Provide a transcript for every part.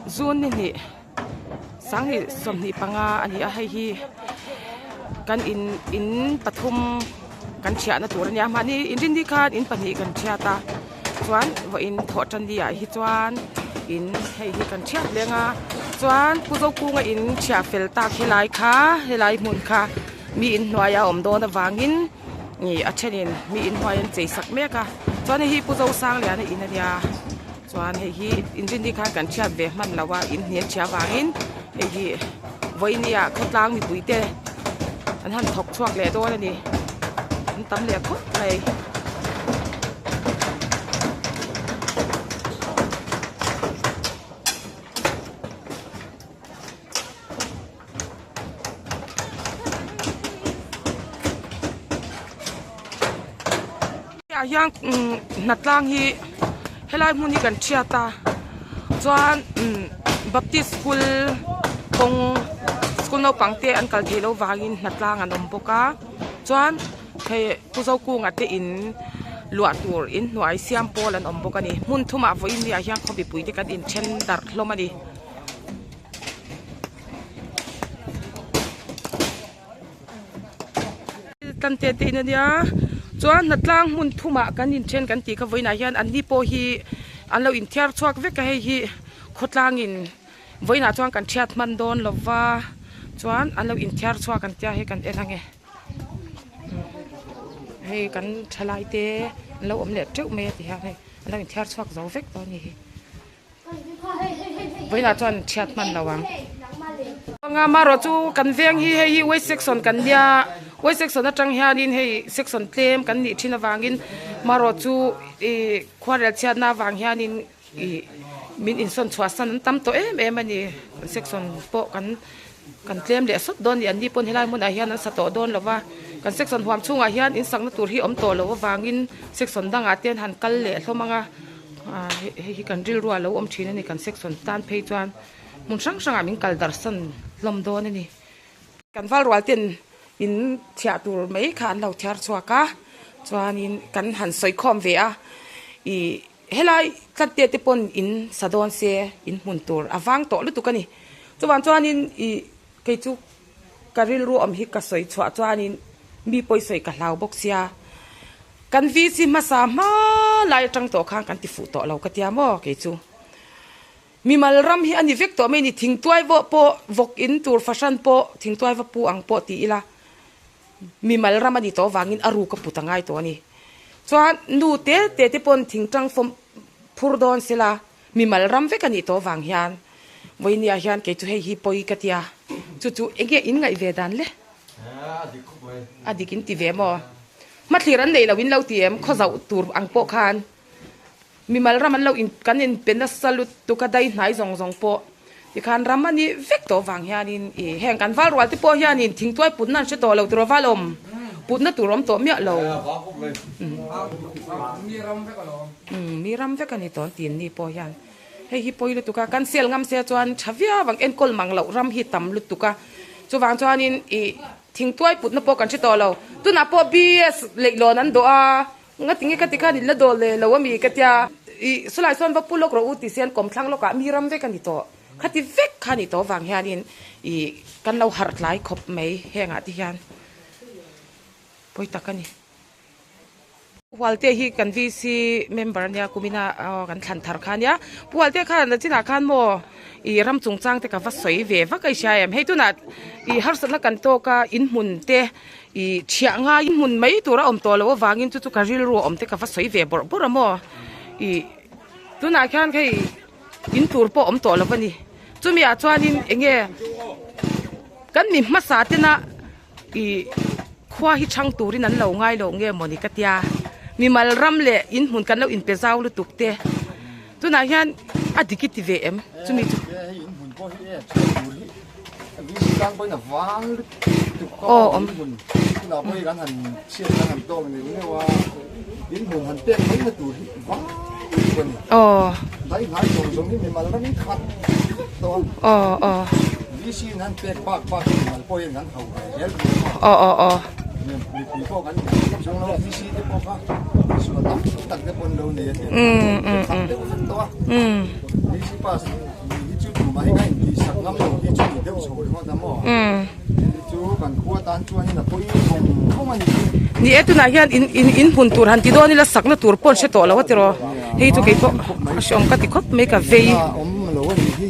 June ni hnih sanghnih 25 a ni a hei hi kan in in pathum kan thiahna tur a nia mahni inrinni khan in pahnih kan thiat a chuan vawiin thawh tan ni ah hi chuan in hei hi kan thiat leng a chuan pu zokunga in thiah fel tak helai kha helai hmun kha mi inhnuai a awm dawn avangin ih a thenin mi inhnuai an chei sak mek a chuan hei hi pu Zosangliana in a nia chuan hei hi inrinni khan kan thiat ve hman lo a in hnial thiah avangin hei hi vawiini ah khawtlang mipui te an han thawk chhuak leh dawn a ni an tam leh khawp mai. Ah hian umm hnatlang hi helai hmun hi kan thiat a chuan umm baptist school kawng school naupang te an kal theih loh vangin hnatlang an awm bawk a chuan hei pu zokung a te in luah tur in hnuai siam pawl an awm bawk a ni hmun thumah vawiin ni ah hian khaw mipui te kan inthen darh hlawm a ni. Tan te te in ania chuan hnatlang hmun thumah kan inthen kan tih kha vawiinah hian an ni pawh hi an lo inthiar chhuak vek a hei hi khawtlangin vawiinah chuan kan thiat hman dawn lo va chuan an lo inthiar chhuak an tia hei kan en ange hei kan thalai te an lo awm leh teuh mai a ti hian hei an lo inthiar chhuak zo vek tawh a ni hi. Vawiinah chuan chhiat hman lo ang. Anga marawh chu kan veng hi hei hi west section kan nia west section atang hianin hei section tlem kan nih thin avangin marawh chu ih khuarel chhiatna avang hianin ih min insawn chhuah san an tam tawh em em a ni section pawh kan kan tlem leh sawt dawn a ni an ni pawn helai hmunah hian an sa tawh dawn lo va kan section huam chhungah hian insakna tur hi awm tawh loh avangin section dangah te an han kal leh hlawm ang a. Ah hei hi kan rilru a lo awm thin a ni kan section tan phei chuan hmun hrang hrangah min kal darh san hlawm dawn a ni. Kan val rual ten in thiah tur mai kha an lo thiar chhuak a chuanin kan han sawi khawm ve a ih helai tlat te te pawn in sa dawn se in hmun tur a vang tawh lutuk a ni chuvang chuanin ih kei chu ka rilru awm hi ka sawi chhuah chuanin mi pawi sawi ka hlau bawk sia. Kan VC hmasa hma lai atang tawh khan kan ti fuh tawh lo ka tia maw kei chu. Mimal ram hi a ni vek tawh mai ni thingtuai vawh pawh vawk in tur fahran pawh thingtuai va pu ang pawh ti ila mimal ram a ni tawh avangin a ruk a put a ngai tawh a ni. Chuan nu te te te pawn thingtang fawm phur dawn sela mimal ram vek a nih tawh avang hian vawinia hian kei chu hei hi pawi ka tia chu chu enge in ngaih ve dan le? A dik in ti ve maw? Hmathlir an neih loh in lo ti em? Khaw zauh tur ang pawh khan mimal ram an lo in kan in pe nasa lutuk a dai hnai zawng zawng pawh tikhan ram a nih vek tawh vang hianin ih heng kan val rual te pawh hianin thingtuai putna an hre tawh lo tur a val awm putna tur awm tawh miah lo mi ram vek a ni tawh an ti an ni pawh hian hei hi pawi lutuk a kan sel ngam se chuan tha viau ang enkawl mang loh ram hi tam lutuk a chuvang chuanin ih. Thingtuai putna pawh kan hre tawh lo. Tunah pawh BS leihlawn an dawh a, ngatinge ka ti khan in la dawh leh lo ami ka tia. Ih, sawlai sawn va pu lawk rawh u ti sian kawmthlang lawkah mi ram vek a ni tawh. Khati vek kha a nih tawh avang hianin ih kan lo harh tlai khawp mai hengah te hian pawi tak a ni. Hualte hi kan VC member ania kumina kan thlan thar kha ania Pu Hualte khan a chinah khan maw ih ram chungchang te ka va sawi ve vak a i hria em hei tunah ih harsatna kan tawk a in hmun te ih thiah ngai in hmun mai tur a awm tawh loh avangin chu chu ka rilru a awm te ka va sawi ve bawrh bawrh a maw ih tunah khian hei in tur pawh awm tawh lo a ni chumi ah chuanin eng nge kan mi hmasa tena Ih khua hi chhang turin an lo ngai lo nge mawni ka tia mimal ram leh in hmun kan lo inpe zau lutuk te tunah hian a dik i ti ve em chumi chu aw awm aw aw aw Aw aw aw. Um um um. Um. mah hi ka intihsak ngam lo hi chu ni deuh chho ringawt a maw? Hei chu kan khua tan chuanin a pawi vawng vawng a ni hi. Ni e, tunah hian in in in hmun tur han ti dawn ila sakna tur pawh an hre tawh lo a tiraw? Hei chu keipawh a hreawm ka ti khawp mai ka vei. A awm lo a ni hi.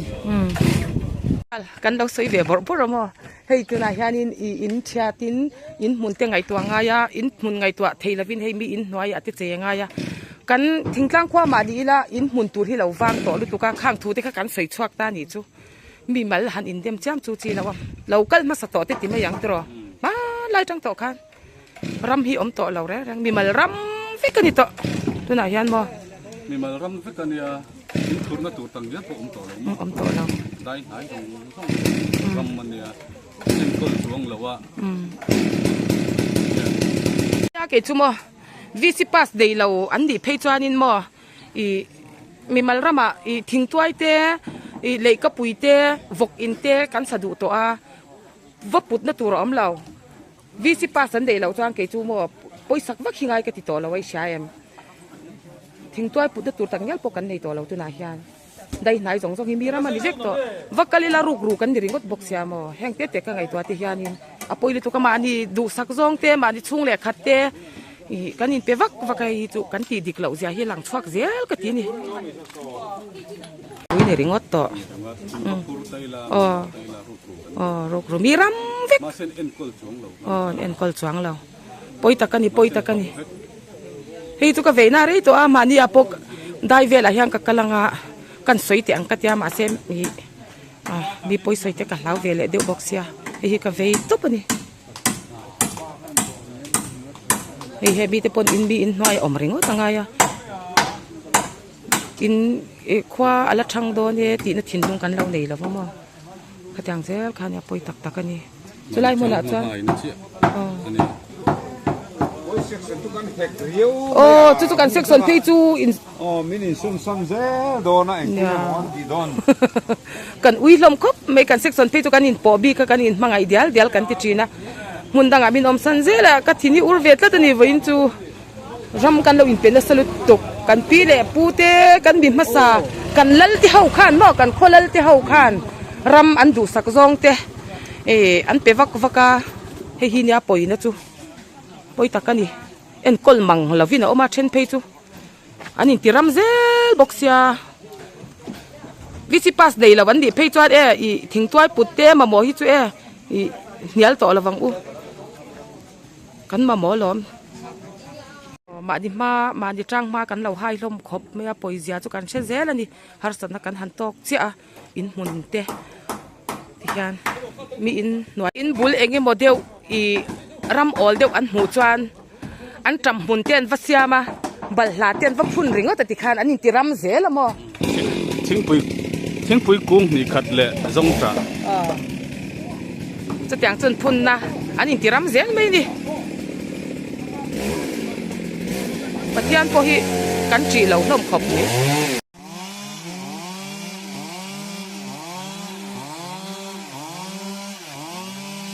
Kan lo sawi ve bawrh bawrh a maw? Hei tunah hianin ih in thiatin in hmun te ngaihtuah ngai a, in hmun ngaihtuah thei lovin hei mi in hnuaiah te che ngai a. Kan thingtlang khua mah ni ila in hmun tur hi lo vang tawh lutuk a, khang thu te kha kan sawi chhuak ta nih chu mi mal han indem chiam chu chi lo a, lo kal hmasa tawh te ti mai ang tiraw hmanlai tang tawh khan ram hi awm tawh lo reng reng mi mal ram vek a ni tawh tunah hian maw. Mi mal ram vek a nia in thurna tur tak ngial pawh awm tawh lo maw? Awm tawh lo. Dai hnai zawng zawng ram a nia enkawl chuang lo a. Nia kei chu maw VC pass nei lo an nih phei chuanin maw ih mimal ramah ih thingtuai te ih leihkapui te vawk in te kan sa duh tawh a va putna tur a awm lo. VC pass an neih loh chuan kei chu maw pawisak vak hi ngai ka ti tawh lo a i hria em? Thingtuai putna tur tak ngial pawh kan nei tawh lo tunah hian dai hnai zawng zawng hi mi ram a ni vek tawh. Va kal ila ruk ruk an ni ringawt bawk sia maw? Heng te te ka ngaihtuah te hianin a pawi lutuk a mahni duhsak zawng te mahni chhung leh khat te ih kan inpe vak vak a hei hi chu kan tih dik loh zia hi a lang chhuak zel ka ti a ni. Pui ni ringawt tawh. Aw. Aw ruk ru mi ram vek. Aw an enkawl chuang lo. Pawi tak a ni pawi tak a ni. Hei chu ka veina rei tawh a mahni ah pawh dai velah hian ka kal anga kan sawi teh ang ka tia mahse ih mi pawi sawi te ka hlau ve leh deuh bawk sia hei hi ka vei tawp a ni. Hei he mite pawn in mi in hnuai a awm ringawt a ngai a. In ih khua a la thang dawn e tihna thinlung kan lo nei lo va maw khatiang zel kha nia pawi tak tak a ni chulai hmunah chuan aw chu chu kan section phei chu in kan ui hlawm khawp mai kan section phei chu kan inpawh bik a kan inhmangaih dial dial kan ti thin a hmun dangah min awm san zel a ka thin hi ur ve tlat a ni vawiin chu. Ram kan lo inpe nasa lutuk, kan pi leh pu te kan mi hmasa, kan lal te ho khan maw, kan khaw lal te ho khan ram an duhsak zawng te eh an pe vak vak a, hei hi nia pawina chu pawi tak a ni, enkawl mang lovin a awm a then phei chu an inti ram zel bawk sia, VC pass nei lo an nih phei chuan e ih thingtuai put te mamawh hi chu e ih hnial tawh lovang u. Kan mamawh alawm. Mahni hma, mahni tang hma kan lo hai hlawm khawp mai a, pawizia chu kan hre zel a ni. Harsatna kan han tawk chiah a, in hmun te tihian mi in hnuai. In bul eng emaw deuh ih ram awl deuh an hmuh chuan an ṭam hmun te an va siam a, balhla te an va phun ringawt a tikhan an inti ram zel a maw. Thingpui thingpui kung hnih khat leh zawng tah. Aw chutiang chuan phunna an inti ram zel mai a ni. Pathian pawh hi kan ṭih lo hlawm khawp mai.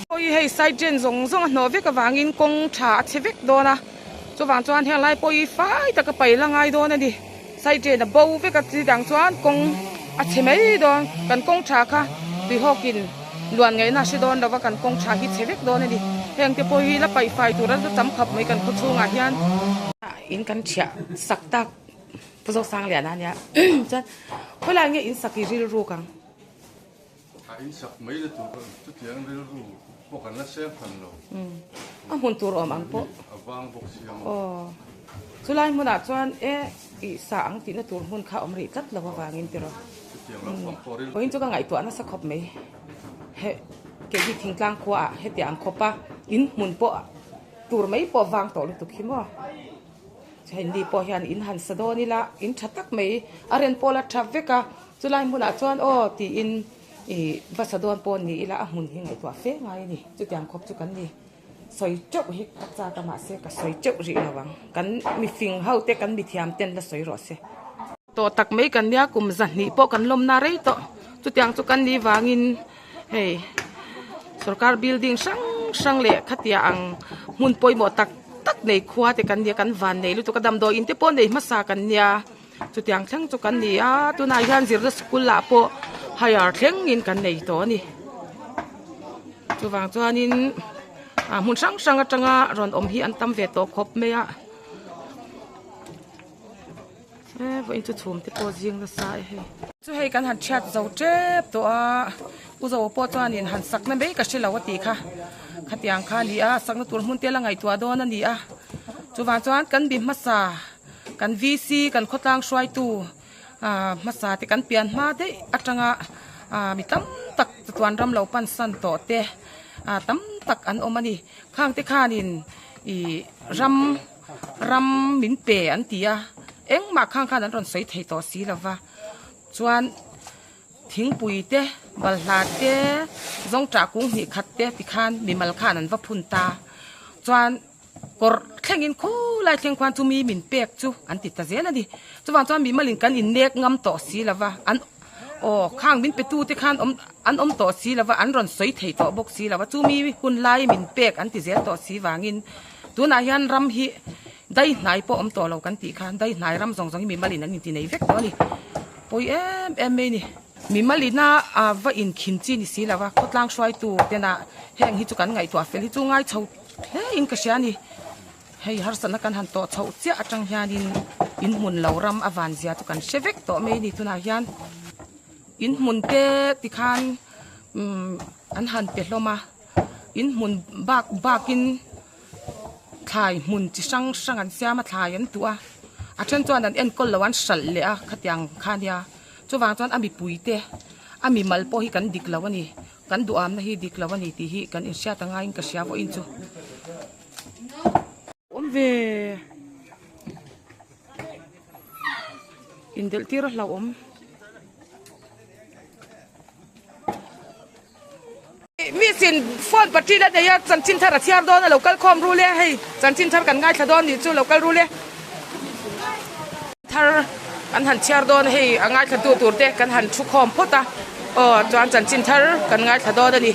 Pawh hi hei side drain zawng zawng a hnawh vek avangin kawng tha a chhe vek dawn a chuvang chuan heng lai pawh hi fai taka paih la ngai dawn a ni. Side drain a bo vek a chi dang chuan kawng a chhe mai dawn kan kawng tha kha tuihawkin luan ngaihna a hre dawn lova kan kawng tha hi chhe vek dawn a ni heng te pawh hi la paih fai tur a tam khawp mai kan khaw chhungah hian in kan thiah sak tak Pu Zosangliana ania chuan khawilai nge in sak i rilruk ang. A in sak mai la tur chutiang rilru pawh kan la seng hran lo. A hmun tur awm ang pawh. A vang bawk sia maw. Aw. Chulai hmunah chuan e ih sa ang tihna tur hmun kha awm rih tlat lo avangin tiraw. Chutiang lo pawh pawh rilru. Vawiin chu ka ngaihtuah nasa khawp mai. He kei hi thingtlang khuaah hetiang ang khawpa in hmun pawh tur mai pawh vang tawh lutuk hi maw. Hindi pawh hian in han sa dawn ila in tha tak mai a ren pawh la tha vek a chulai hmunah chuan aw tiin ih va sa dawn pawh ni ila a hmun hi ngaihtuah fe ngai a ni chutiang khawp chu kan ni sawi teuh hi ka chak a mahse ka sawi teuh rih lo ang kan mifing ho te kan mithiam ten la sawi rawh se. Tawh tak mai kan nia kum zahnih pawh kan lawmna rei tawh chutiang chu kan nih vangin hei sorkar building hrang hrang leh khatia ang hmun pawimawh tak tak nei khua te kan nia kan van nei lutuk a damdawi in te pawh nei hmasa kan nia chutiang thleng chu kan ni a tunah hian zirna school ah pawh Hire thlengin kan nei tawh a ni. Chuvang chuanin ah hmun hrang hrang atanga rawn awm hi an tam ve tawh khawp mai a. E vawiin chu chhum te pawh zing nasa e hei. Chu hei kan han chhiat zo tep tawh a, u zo pawh chuanin han sakna mai ka hrelo a tih kha. Khatiang kha a ni a, sakna tur hmun te la ngaihtuah dawn a ni a. Chuvang chuan kan bi hmasa kan VC kan khawtlang hruaitu. Ahh hmasa te kan pian hma daih atanga ahh mi tam tak chatuan ram lo pan san tawh te ahh tam tak an awm a ni khang te khanin ih ram ram min pe an ti a engmah khang khan an rawn sawi thei tawh si lova chuan thingpui te balhla te zawngṭah kung hnih khat te tikhan mimal khan an va phun ta chuan. Kawrh thlengin khulai thleng khuan chu mi min pek chu an ti ta zel a ni. Chuvang chuan mimalin kan innek ngam tawh si lo va, an aw khang min petu te khan awm an awm tawh si lo va, an rawn sawi thei tawh bawk si lo va, chu mi hun lai min pek an ti zel tawh si vangin tunah hian ram hi dai hnai pawh awm tawh lo kan tih kha dai hnai ram zawng zawng hi mimalin an inti nei vek tawh a ni. Pawi em em mai a ni. Mimalina a va inkhin chi ni si lo va, khawtlang hruaitu tena heng hi chu kan ngaihtuah fel hi chu ngai chho. Hle in ka hria a ni hei harsatna kan han tawh chhoh chiah atang hianin in hmun lo ram a van zia chu kan hre vek tawh mai a ni tunah hian in hmun te tikhan umm an han pe hlawm a in hmun bak bakin thlai hmun chi hrang hrang an siam a thlai an tuh a a then chuan an enkawl loh an hralh leh a khatiang kha a nia chuvang chuan a mipui te a mimal pawh hi kan dik lo a ni. Kan duhamna hi dik lo a ni tih hi kan inhriat a ngaiin ka hria vawiin chu. Awm ve. Indelh tir a hlauhawm. Miss in phone battery la nei a chanchin thar a chhiar dawn a lo kal khawm rul e hei chanchin thar kan ngaithla dawn nih chu lo kal rul e. Thar an han chhiar dawn a hei a ngaithla tu tur te kan han thu khawm phawt a aw chuan chanchin thar kan ngaithla dawn a ni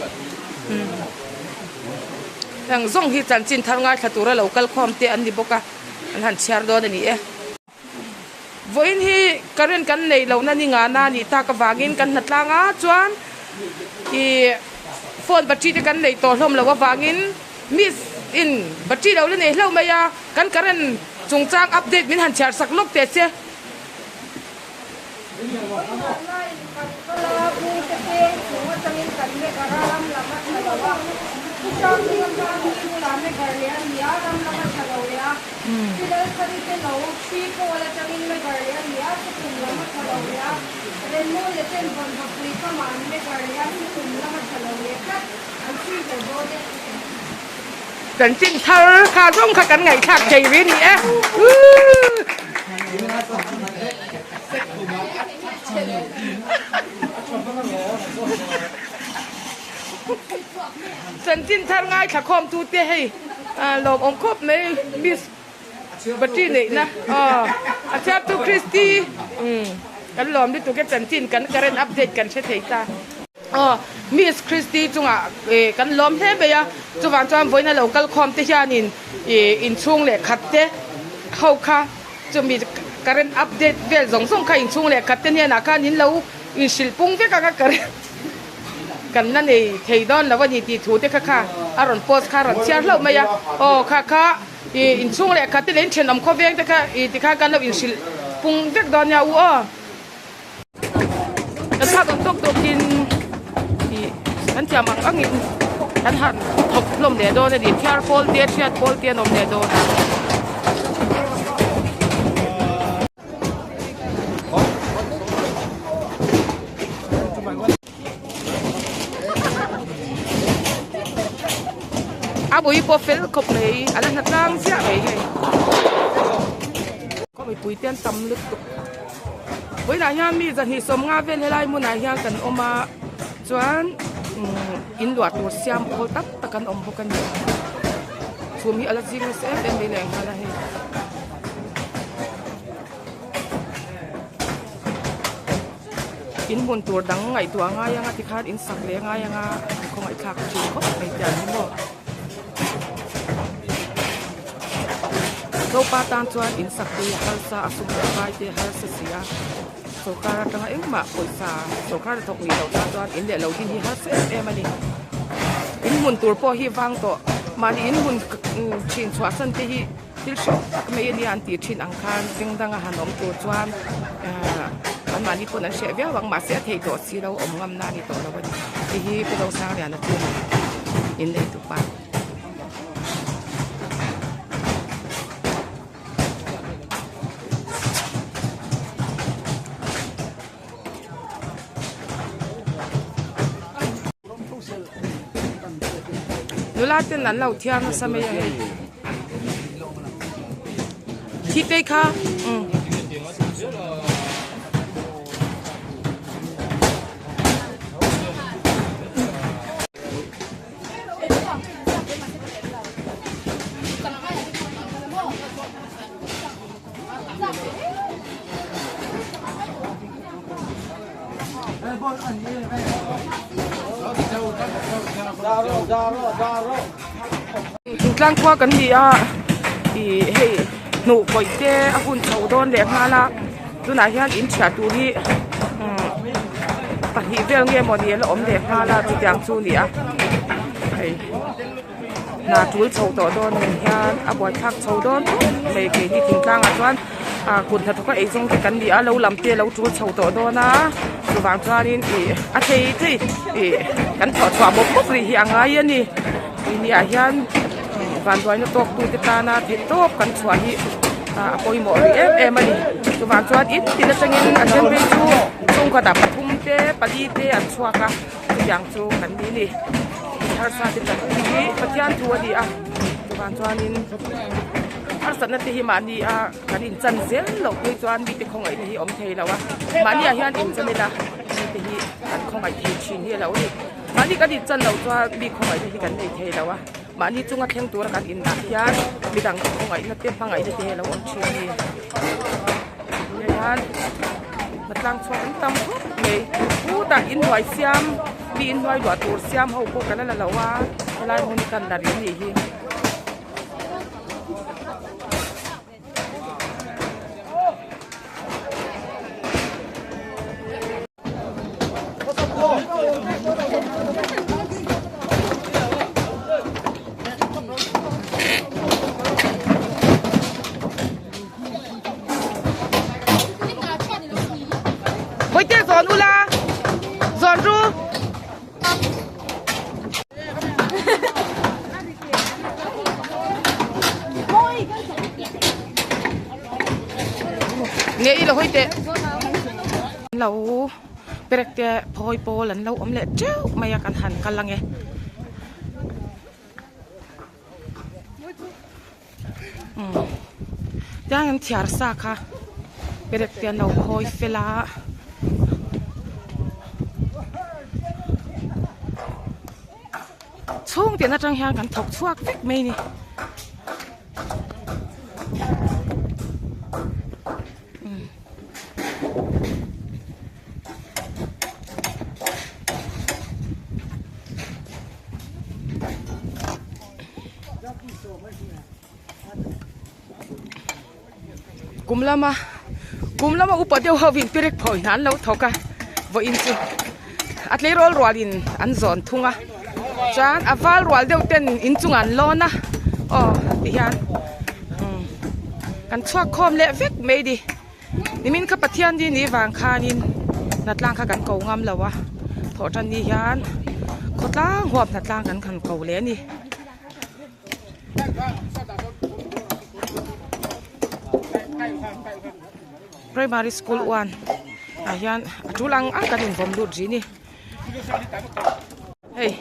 heng zawng hi chanchin thar ngaithla tura lo kal khawm te an ni bawk a an han chhiar dawn a ni e vawiin hi current kan neih lohna ni ngana a nih tak avangin kan hnatlang a chuan ih phone battery te kan neih tawh hlawm loh avangin miss in battery lo la nei hlauh mai a. Kan current chungchang update min han chhiar sak lawk teh che. Chanchin thar kha zawng kha kan ngaihthlak thei ve ni e. Chanchin thar ngaithla khawm tu te hei lawm awm khawp mai miss Battery neihna aw a chhiar tu Christy kan lawm lutuk e chanchin kan current update kan hre thei ta. Aw, Miss Christy chungah ih kan lawm hle mai a, chuvang chuan vawiina lo kal khawm te hianin ih inchhung leh khat te ho kha chumi current update vel zawng zawng kha inchhung leh khat te hnenah khan in lo inhrilh pung vek ang a current kan la nei thei dawn lo a ni tih thu te kha kha a rawn post kha a rawn chhiar hlauh mai a, aw kha kha ih inchhung leh khat te leh inthenawm khawveng te kha ih tikhan kan lo inhrilh pung vek dawn nia u aw. Kan thlak ang tawk tawkin ih kan thiam ang angin kan han thawk hlawm leh dawn a ni thiar pawl te hriat pawl te an awm leh dawn a. A bui pawh fel khawp mai a la hna tlang chiah mai hei khaw mipui te an tam lutuk vawiinah hian mi zahnih sawmnga vel helai hmunah hian kan awm a chuan umm in luah tur siam khawl tak tak an awm bawk a ni chhum hi a la zing nasa em em mai leh nghal a hei. In hmun tur dang ngaihtuah ngai anga tikhan in sak leh ngai anga an khawngaih thlak thin khawp mai te an ni maw. Zopa tan chuan in sak te hi a harsa a sum leh a vai te a harsa si a. Sorkar atanga engmah pawisa sorkar hnathawk nih loh tan chuan in leh lo din hi harsa em em a ni. In hmun tur pawh hi vang tawh mahni in hmun thin chhuah san te hi thil hreuh tak mai a nia an tih thin ang khan beng danga han awm tur chuan ahh an mahni pawn an hreh viau ang mahse a thei tawh si lo awm ngam na a ni tawh lo a ni. Hei hi Pu Zosangliana chu in nei tupa. Nula ten an lo thiar nasa mai a hei thi te kha umm. Thingtlang khua kan ni a ih hei hnuh kawih te a hun chho dawn leh nghal a tunah hian in chhiah tur hi umm pahnih vel nge mawni a la awm leh nghal a chutiang chu a ni a hei. Hna tul chho tawh dawn nen hian a buaithlak chho dawn khawp mai keini thingtlangah chuan ah kut hnathawka eizawng te kan ni a lo lam te a lo tul chho tawh dawn a chuvang chuanin ih a thei thei ih kan thawh chhuah bawk bawk rih hi a ngai a ni tih ah hian vanduaina tawk tu te tana theih tawp kan chhuah hi ah a pawimawh rih em em a ni chuvang chuan in tin atangin a then phei chu chhungkhat ah pathum te pali te an chhuak a. Chutiang chu kan ni ni. Harsa te tak hi Pathian thu a ni a. Chuvang chuanin harsatna te hi mahni a kan inchan zel loh phei chuan mite khawngaihna hi awm thei lo a. Mahni ah hian inchan ila mite hi kan khawngaih thei thin hi a lo ni. Mahni kan inchan loh chuan mi khawngaihna hi kan nei thei lo a. Mahni chunga thleng tura kan indah hian midang khawngaihna te hmangaihna te hi a lo awm thin a ni. Tunah hian hnatlang chhuak an tam khawp mai khutah inhnuai siam mi inhnuai luah tur siam ho pawh kan la la lo a helai hmun hi kan la rih a nih hi. Hawite zawn ula zawn ru. Nge i lo hawi teh. An lo perek te phawi pawl an lo awm leh teuh mai a kan han kal ange. Umm tiang an thiar sa kha perek te an lo phawi fel a. Chhung tin atang hian kan thawk chhuak vek mai a ni. Kum lama kum lama upa deuh ho in perek phawi hna an lo thawk a vawiin chu a tleirawl rualin an zawn thung a chuan a val rual deuh ten inchungah an lawn a aw tihian umm kan chhuak khawm leh vek mai ni nimin kha Pathian ni ni vang khanin hnatlang kha kan ko ngam lo a thawh tan ni hian khawtlang huap hnatlang kan han ko leh a ni. Primary school one ah hian a tul ang ang kan invawm lut rih a ni hei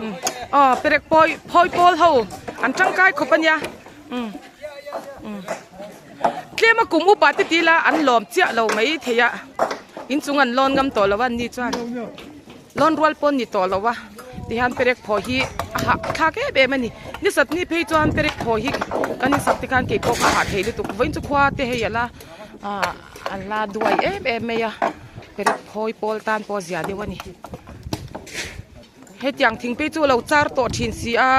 umm aw perek pawi phawi pawl ho an tangkai khawp a nia umm umm tlem a kum upa te tila an lawm chiah lo mai thei a inchung an lawn ngam tawh lo a an ni chuan. Lawn rual pawn ni tawh lo a tihian perek phaw hi a hah thlak em em a ni ni satni phei chuan perek phaw hi kan insak te khan keipawh ka hah thei lutuk vawiin chu khua te hei ala ah a la duai em em mai a perek phawi pawl tan pawh a zia deuh a ni hetiang thing phei chu a lo char tawh thin si a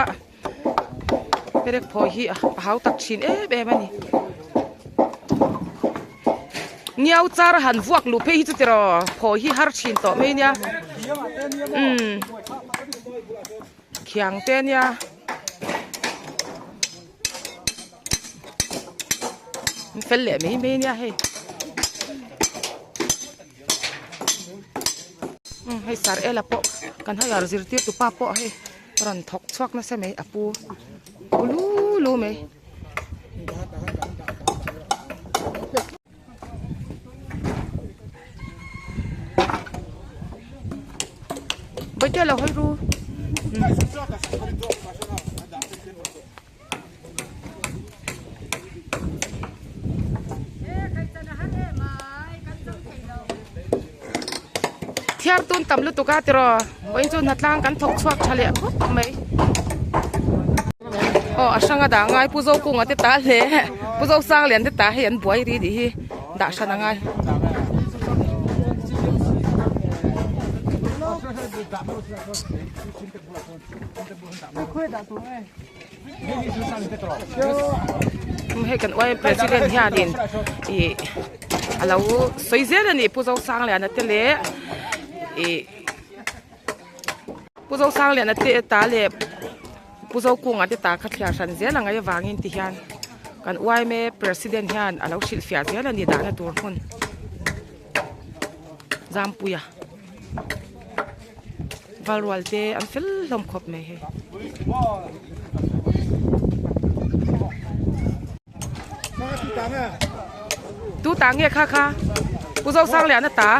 perek phawi hi a hau tak thin em em a ni. Ngiau char han vuak luh phei hi chu tiraw phaw hi har thin tawh mai nia umm khiang te nia. An fel leh mai mai nia hei umm hei sar ela pawh kan haiar zirtir tu pa pawh hei rawn thawk chhuak nasa mai a pu pu lu lu mai. Bawihte lo hawi ru. Thiar tun tam lutuk a tiraw vawiin chu hnatlang kan thawk chhuak tha leh khawp mai. Aw a hrang a dah ngai Pu Zokunga te ta hle Pu Zosanglian te ta hei an buai ri tih hi dah hran a ngai. Hei kan uai president hianin ih a lo sawi zel a ni Pu Zosangliana te leh ih Pu Zosangliana te ta leh Pu Zokunga te ta kha thliar hran zel ang avangin ti hian kan yma president hian a lo hrilhfiah zel a ni dahna tur hmun Zampuia. Valrual te an fel hlawm khawp mai hei. Tu ta nge kha kha Pu Zosangliana ta.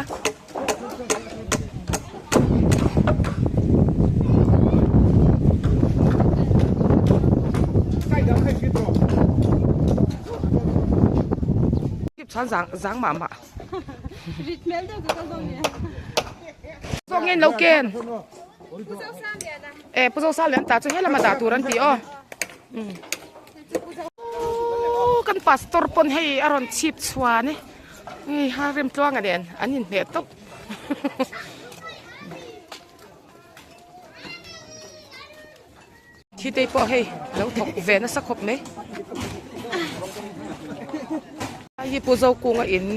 Chuan zang zang mah mah. Zawk nge lo ken. E Pu Zosangliana ta chu helama dah tur an ti aw. Kan pastor pawn hei a rawn chhip chhuan e. Hei ha Remtluanga nen an inhmeh tawp. Thi te pawh hei lo thawk ve nasa khawp mai. Hei hi Pu Zokunga in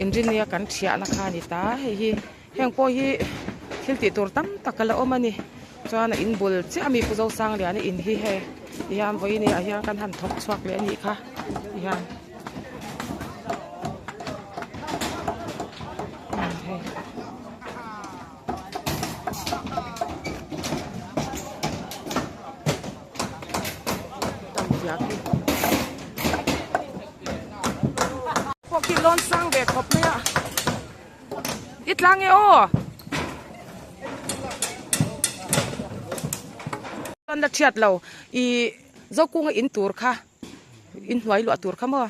engineer kan thiahna kha a ni ta hei hi heng pawh hi thil tih tur tam tak a la awm a ni chuan a in bul chiah ami Pu Zosangliana in hi hei tihian vawiin ah hian kan han thawk chhuak leh a nih kha tihian. Pawh khi lawn sang ve khawp mai a i tlang e aw an la thiat lo ih zokunga in tur kha. Inhnuai luah tur kha maw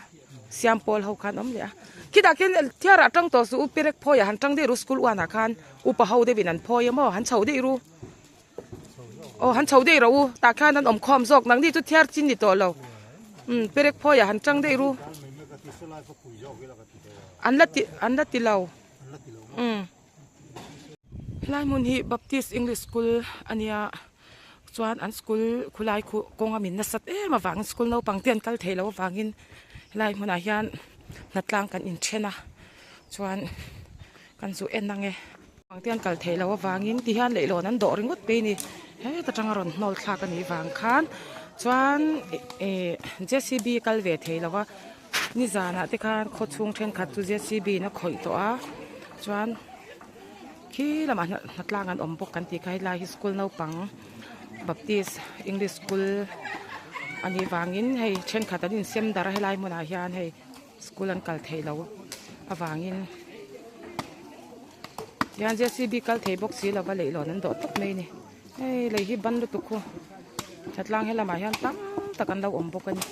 siam pawl ho khan awm leh a khitah khian thiar ah tang tawh suh u perek phawi ah han tang daih ru school uan ah khan upa ho deuh in an phawi a maw han chho daih ru aw han chho daih rawh u tah khan an awm khawm zawk nangni chu thiar chin ni tawh lo umm perek phawi ah han tang daih ru an la ti an la ti lo umm helai hmun hi baptist english school a nia. Chuan an school khulai khu kawng a min nasat em avangin school naupang te an kal theih loh avangin helai hmunah hian hnatlang kan inthen a chuan kan zu en ang e. Naupang te an kal theih loh avangin ti hian leihlawn an dawh ringawt pei a ni heta tanga rawn hnawl thlak a nih vang khan chuan ih J C B kal ve thei lo va nizanah te khan khaw chhung thenkhat chu J C B in a khawih tawh a chuan. Khi lamah hnatlang an awm bawk kan tih kha helai hi school naupang baptist english school a nih vangin hei thenkhat an insem darh a helai hmunah hian hei school an kal theih loh avangin tihian J C B kal thei bawk si lova leihlawn an dawh tawp mai a ni hei lei hi ban lutuk khu hnatlang helamah hian tam tak an lo awm bawk a ni.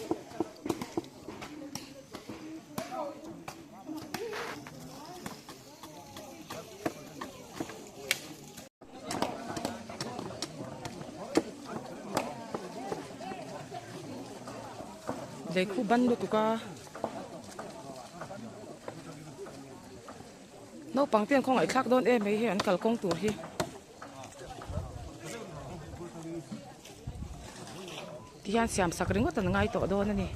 Lei khu ban lutuk a naupang te an khawngaih thlak dawn em mai hei an kalkawng tur hi tihian siam sak ringawt an ngai tawh dawn a ni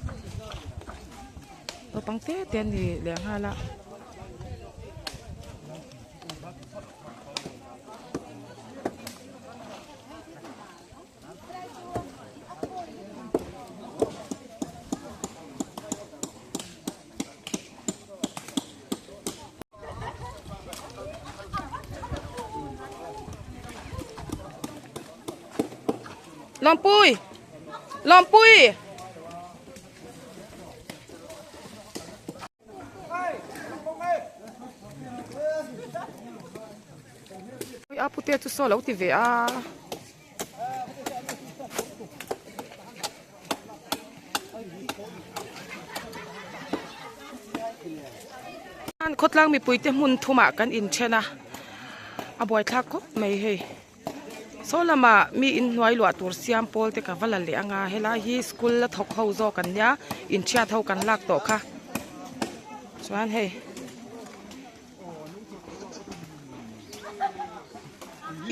naupang te te an ni leh nghal a. Lawmpui! Lawmpui! A pute chu saw lo ti ve a. Khawtlang mipuite hmun thumah kan inthen a, a buaithlak khawp mai hei. Saw lamah mi inhnuai luah tur siam pawl te ka va la leh anga helai hi school la thawk ho zawk an nia inchhiat ho kan lak tawh kha chuan hei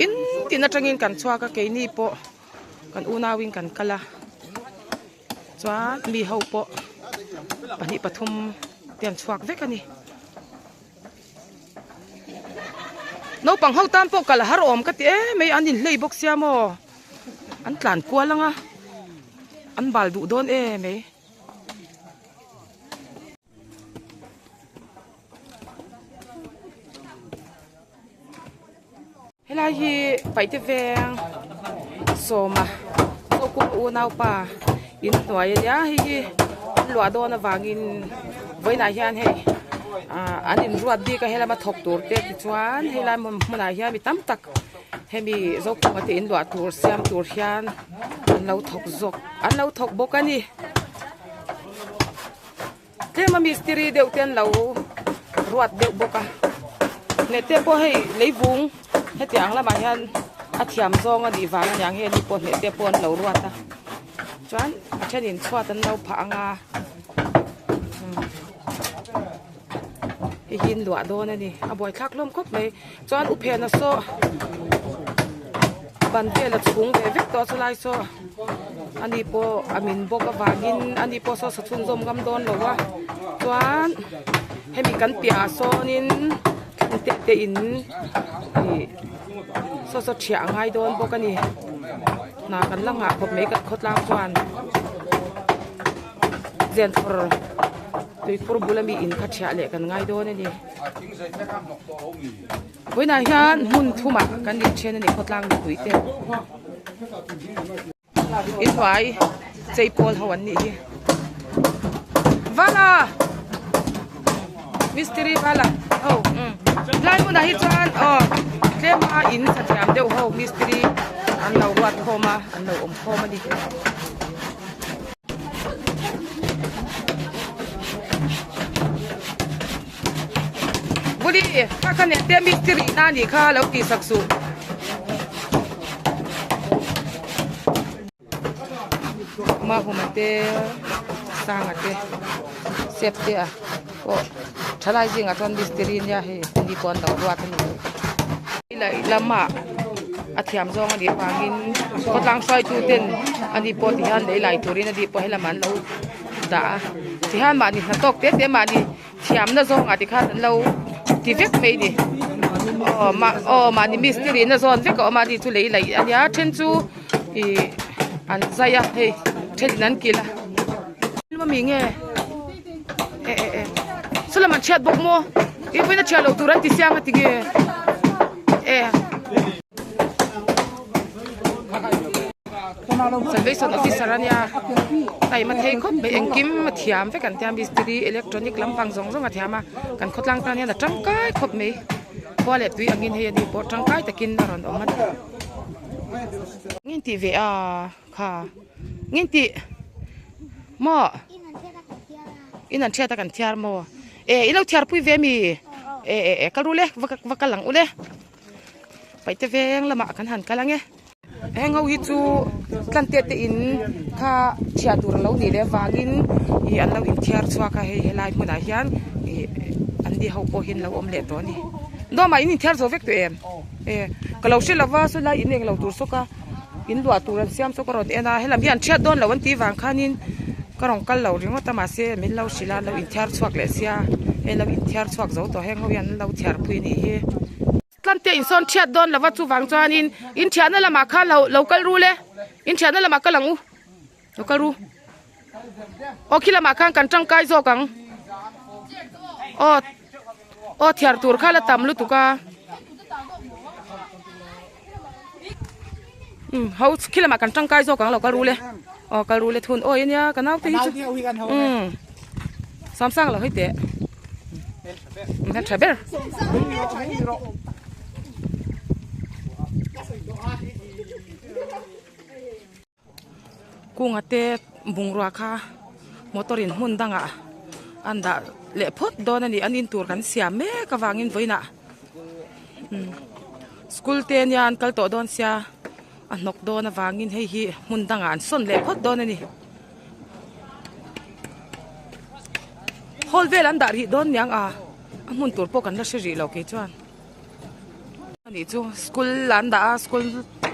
in tin atangin kan chhuak a keini pawh kan unauin kan kal a chuan mi ho pawh pahnih pathum te an chhuak vek a ni. Naupang ho tan pawh kal har awm ka ti em mai an inhlei bawk sia maw an tlan kual ang a an bal duh dawn em mai. Helai hi Paihte veng sawma Zokunga unaupa in hnuai a nia hei hi an luah dawn avangin vawiinah hian hei ah an inruat bik a helama thawk tur te tichuan helai hmunah hian mi tam tak hemi Zokunga te in luah tur siam tur hian an lo thawk zawk an lo thawk bawk a ni. Tlema mistiri deuh te an lo ruat deuh bawk a hneh te pawh hei leivung heti ang lamah hian a thiam zawng a nih vang aniang hei ani pawh hneh te pawh an lo ruat a chuan a thenin chhuat an lo phah ang a hei hi an luah dawn a ni a buaithlak hlawm khawp mai chuan u phena saw ban vel a chhung ve vek tawh a chulai saw ani pawh a min bawk avangin ani pawh saw sa chhunzawm ngam dawn lo a chuan hemi kan piah ah sawnin thlan te te in ih saw saw thiah a ngai dawn bawk a ni hna kan la nghah khawp mai kan khawtlang chuan zenthawr tuikhur bula mi in kha thiah leh kan ngai dawn a ni. Vawiinah hian hmun thumah kan inthen a ni khawtlang mipui te inhnuai chei pawl ho an nih hi Vala mistiri Vala ho helai hmunah hi chuan aw tlema in sathiam deuh ho mistiri an lo ruat khawm a an lo awm khawm a ni. Buli kha kha nen te mistiri na nih kha lo tih sak suh. Mahuma te Sanga te Sep te a pawh thalai zingah chuan mistiri nia hei ani pawh an lo ruat a ni. Lehlamah a thiam zawng a nih avangin khawtlang hruaitu ten ani pawh ti hian lei lai turin ani pawh helamah an lo dah a tihian mahni hna tawk te te mahni thiamna zawngah tikhan an lo ti vek mai a ni aw mah aw mahni mistiri na zawn vek a awm a ani chu lei laih a nia then chu ih an zai a hei thenin an kilh a mi nge e e e saw lam an chhiat bawk maw ih vawiin a chhiat loh tur an ti siang a ti nge e. Salvation officer a nia taima thei khawp mai engkim a thiam vek an tia mistiri electronic lampang zawng zawng a thiam a kan khawtlang tan hian a tangkai khawp mai khua leh tui angin hei ani pawh tangkai takin a rawn awm a ni ngin tih ve a kha ngin tih maw in an hriat a kan thiar maw e i lo thiar pui ve mi e e e kal ru le va kal ang u le. Paihte veng lamah kan han kal ang e. Heng ho hi chu tlantiat te in kha chhiah tur a lo nih leh avangin ih an lo inthiar chhuak a hei helai hmunah hian ih an ni ho pawh hi an lo awm leh tawh a ni. Dawmah in inthiar zo vek tawh em? E ka lo hre lova saw lai in englo tur sawk a in luah tur an siam sawk a rawn en a helam hi an chhiat dawn lo an tih vang khanin ka rawn kal lo ringawt a mahse min lo hrilh a an lo inthiar chhuak leh sia hei lo inthiar chhuak zo tawh heng ho hian an lo thiar pui a nih hi. Tlante insawn thiat dawn lova chuvang chuanin in thiahna lamah khan lo lo kal ru le in thiahna lamah kal ang u lo kal ru aw khi lamah khan kan tangkai zawk ang aw aw thiar tur kha la tam lutuk a. Um ho khi lamah kan tangkai zawk ang lo kal ru le aw kal ru le thun awi ania ka naute hi chu um Samsung lo hei teh hmel tha ber. Kunga te bungrua kha motor in hmun dangah an dah leh phawt dawn a ni an in tur kan siam mek avangin vawiinah school te ania an kal tawh dawn sia a hnawk dawn avangin hei hi hmun dangah an sawn leh phawt dawn a ni. Hall vel an dah rih dawn niang a a hmun tur pawh kan la hre rih lo kei chuan anih chu school an dah a school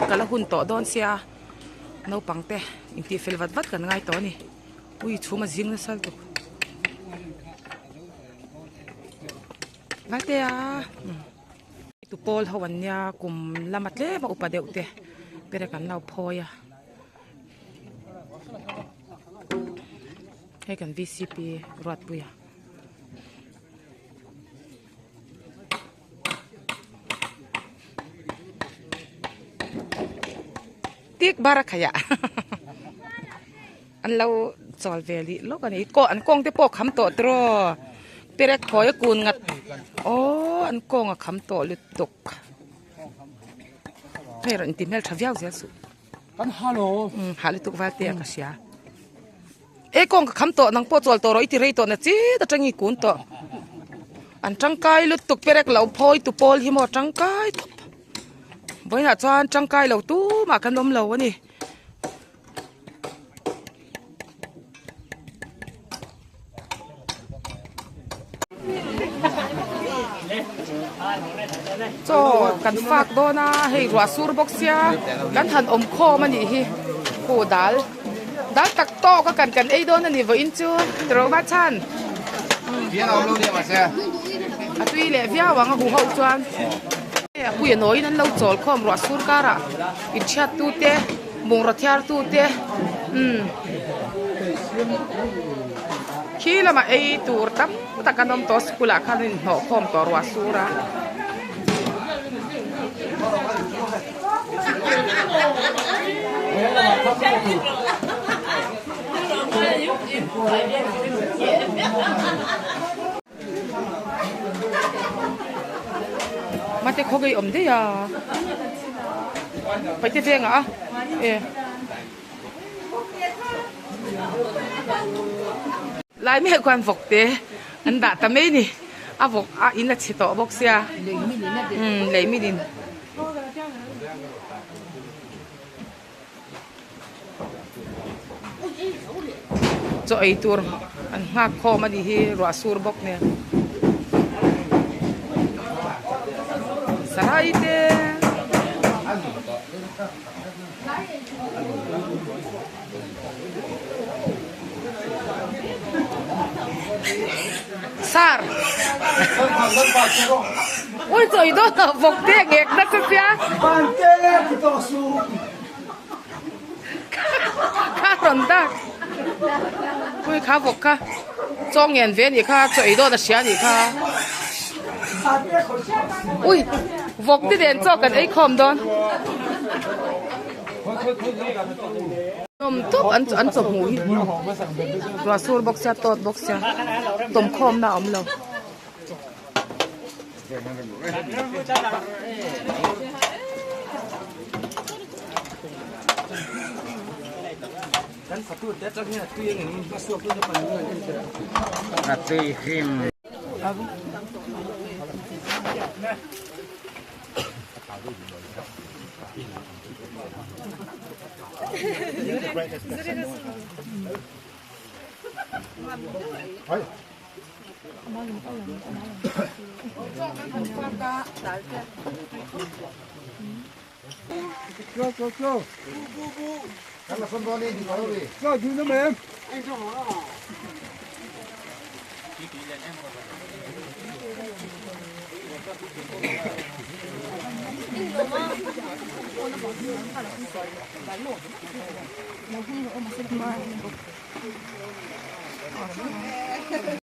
ka la hun tawh dawn sia naupang te intih fel vat vat kan ngai tawh a ni ui chhum a zing nasa lutuk Valtea tu pawl ho an nia kum lama tlem a upa deuh te perek an lo phawi a. Hei kan vcp Ruatpuia. Tik bar a khaih ah an lo chawl ve lih lawk a ni kaw an kawng te pawh a kham tawh tiraw perek thawi a kun ngat aww an kawng a kham tawh lutuk hei rawn inti hmeltha viau zel suh. Kan halo. Um ha lutuk val te a ka hria. E kawng ka kham tawh nang pawh chawl tawh rawh i ti rei tawh na chi ta tangi kun tawh. An tangkai lutuk perek lo phawi tu pawl hi maw tangkai tawp. Vawiinah chuan tangkai lo tumah kan awm lo a ni. Chaw kan fak dawn a hei ruah sur bawk sia kan han awm khawm a nih hi hu dal dal tak tawk a kan kan ei dawn a ni vawiin chu tiraw va chhan a tui leh viau ang a hu ho chuan a pui a nawiin an lo chawl khawm ruah sur karah inchhiat tute. Bungraw thiar tute umm khi lamah ei tur tam tak an awm tawh school ah khan an inhnawh khawm tawh ruah sur a. Mate khaw ngei awm daih a paihte vengah a e lai mek khuan vawk te an dah ta mai ni a vawk a in a chhe tawh bawk sia umm lei min in. Chaw ei tur an nghak khawm a nih hi ruah sur bawk nen sarai te sar ui chaw ei dawn lo vawk te ngek nasa sia. Kha rawn dak pui kha vawk kha chaw ngen ve anih kha chaw ei dawn a hria anih kha ui vawk te nen chaw kan ei khawm dawn nawm tawp an an chaw hmuh hi ruah sur bawk sia tawt bawk sia tawm khawm na a awm lo.